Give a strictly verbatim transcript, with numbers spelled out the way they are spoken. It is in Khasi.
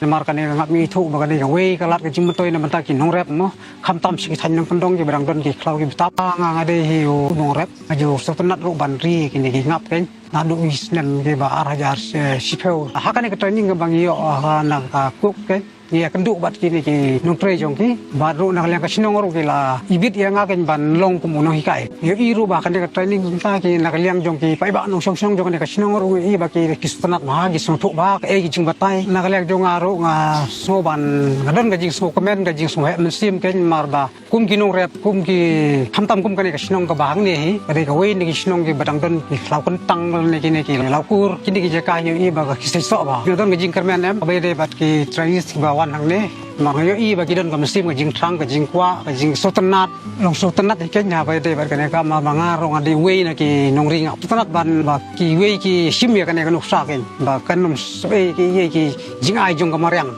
Namar kane ka ngap ngi ithuh ba kane kawei ka lad ka jingmyntoi na bynta ki nongrep mo. Khamtam sha ki thaiñ nongkyndong kiba dang don ki khlaw kiba tap, nga nga dei hi u nongrep. Nga ju sngewtynnat ruh ban ri kine ki ngap kein. Naduh ki snem kiba ar hajar shiphew. Ha kane ka training kaba ngi ïoh ha na ka Cook kein, ngi ïakynduh bad kine ki nongtrei jong ki. Bad ruh na ka liang ka shnong ruh ki la ibit ïa nga kein ban long kum u nonghikai. Ïohi ruh ba kane ka training mynta ki na ka liang jong ki paidbah nongshong shnong jong kane ka shnong ruh ïohi ba ki, ki sngewtynnat bha, ki sngewthuh bha kaei ki jingbatai. Na ka liang jong nga ruh nga sngew ban, nga don ka jingsngewkmen, ka jingsngewheh mynsiem kein, namar ba kum ki nongrep, kum ki, khamtam kum kane ka shnong kaba hangne hi, ka dei kawei na ki shnong kiba dang don ki khlaw kyntang ne kine ki lawkur, kine ki jaka ïohi ba ki seisoh bha. Nga don ka jingkyrmen em, kaba ïadei bad ki trainees kiba wan hangne. Namar nga ïohi ba ki don ka mynsiem ka jingthrang, ka jingkwah, ka jingsngewtynnat. Long sngewtynnat hi kein haba ïadei bad kane ka, namar ba nga ruh nga dei uwei na ki nongri, nga sngewtynnat ban ba kiwei ki shim ïa kane ka nuksa kein. Ba kan ym sngewthuh ei ki, ei ki jingai jong ka mariang.